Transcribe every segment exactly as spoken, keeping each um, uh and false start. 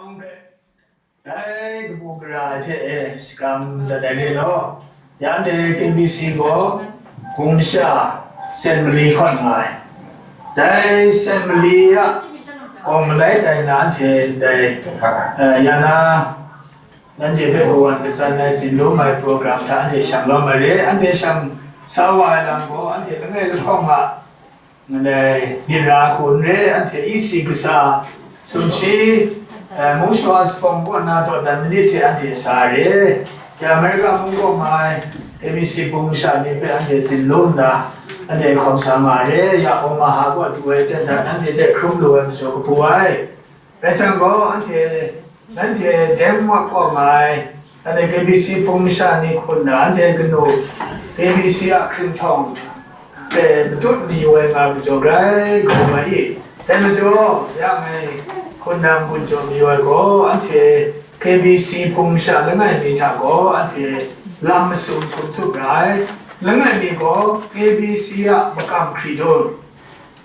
Dai kabu gara hte e shakram dat ai re law, ya anhte K B C gaw Bung masha Sen Mali hkawn nga ai. Dai Sen Mali a gawng malai tai na anhte ndai, eh, ya na, nanhte hpe kawan katsan ai tsin lum ai program hta anhte shang lawm ai re. Anhte shang sa wa ai lam gaw, anhte langai lahkawng a, Ndai myit ra hku n re, anhte E C kasa sumshi, eh, mung shawa safawng kaw na dawdan manit hte anhte sa re. Ya Amerika mung kaw nga ai K B C Bung masha ni hpe anhte tsin lum nna, anhte hkawm sa nga re. Ya Omaha kaw du ai ten hta nanhte hte hkrum lu ai majaw kabu ai. Rai jang gaw, anhte, nanhte Denmark kaw nga ai, anhte K B C Bung masha ni hkun na, anhte kanu K B C a hkringhtawng hte matut mayu ai nga majaw rai, kaw mai i. Dai majaw, ya ngai hkun na n-gun jaw mayu ai gaw, anhte K B C Bung masha langai mi hta gaw, anhte lam masum hkum tsup ra ai. Langai mi gaw K B C a makam hkri dun,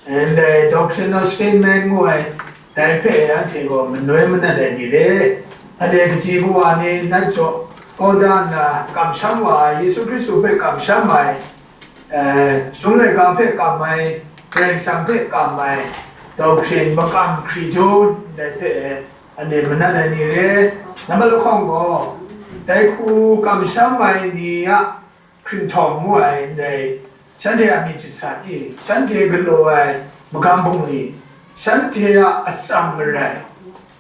ndai doctrinal statement ngu ai, dai hpe anhte gaw manoi manat ai ni re. Anhte kaji kawa ni nat jaw kawda nna kamsham wa ai, Yesu Hkristu hpe kamsham ai, eh, Chyum Laika hpe kam ai, Karai Kasang hpe kam ai, doctrine makam hkri dun ndai hpe, anhte manat ai ni re. Nambat lahkawng gaw, dai hku kamsham ai ni a hkringhtawng ngu ai ndai, shanhte a myit jasat i, shanhte galaw ai magam bungli, shanhte a atsam marai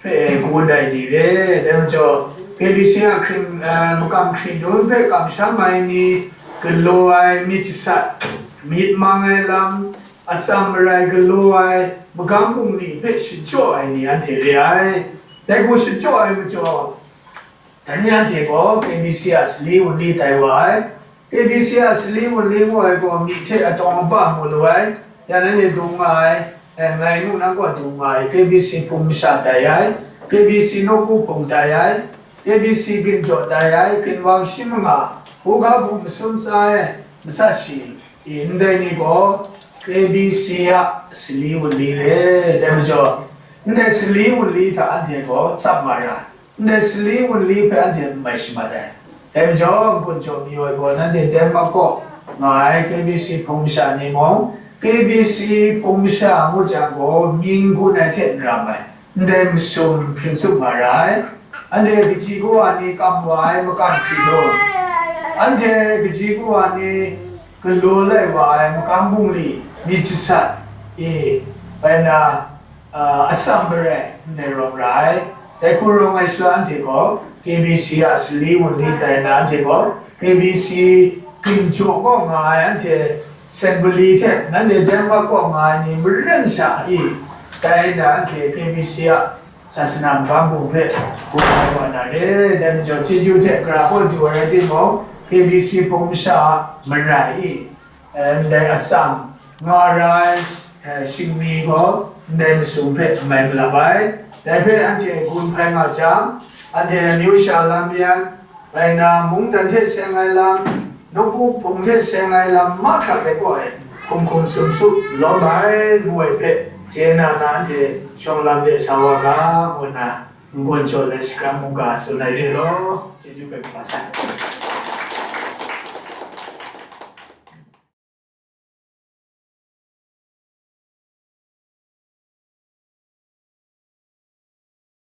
hpe gun ai ni re. Dai majaw, K B C a hkring, eh, makam hkring dun hpe kamsham ai ni, galaw ai myit jasat, myit mang ai lam, atsam marai galaw ai magam bungli hpe shachyaw ai ni anhte re ai. Dai hku shachyaw ai majaw, Dai ni anhte gaw K B C a sali wunli tai wa ai. K B C a sali wunli ngu ai gaw myi hte atawng apa mu lu ai. Ya nanhte dung nga ai, eh, ngai nu nang gaw dung nga ai, K B C hpung masha tai ai, K B C nawku hpung tai ai, K B C ginjaw tai ai, ginwang shi manga, hkungga hpung masum tsa ai, masat shi, i ndai ni gaw K B C a sali wunli re. Dai majaw, ndai sali wunli hta anhte gaw tsap nga ra. Ndai sali wunli hpe anhte n mai shamat ai. Dai majaw, n-gun jaw mayu ai gaw, nanhte Denmark kaw nga ai K B C hpung masha ni mung, K B C hpung masha ngut jang gaw, mying gun ai hte n ram ai, ndai masum hpring tsup nga ra ai. Anhte kaji kawa ni kam wa ai makam hkri dun, anhte kaji kawa ni galaw lai wa ai makam bungli myit jasat i, bai na, a, atsam marai ndai rawng ra ai. Dai hku rawng ai sha anhte gaw K B C a sali wunli tai na anhte gaw K B C ginjaw kaw nga ai anhte Assembly hte nanhte Denmark kaw nga ai ni maren sha i tai na anhte K B C a sasana magam hpe gun ai wa na re. Dai majaw chyeju hte gara kaw du ai rai timung, K B C hpung masha a marai i, eh, ndai atsam nga ra ai, eh, shingni gaw ndai masum hpe mai malap ai. Dai hpe anhte gun hpai nga jang, anhte amyu sha lam yan, rai na, mungdan hte seng ai lam, nawku hpung hte seng ai lam mahkra ai gaw e, hkum hkum sum sum lawm ai, ngu ai hpe, chye na na anhte shawng lam de sa wa ga, ngu nna, n-gun jaw let shakram mu ga, tsun ai re law, chyeju hpe kaba sai.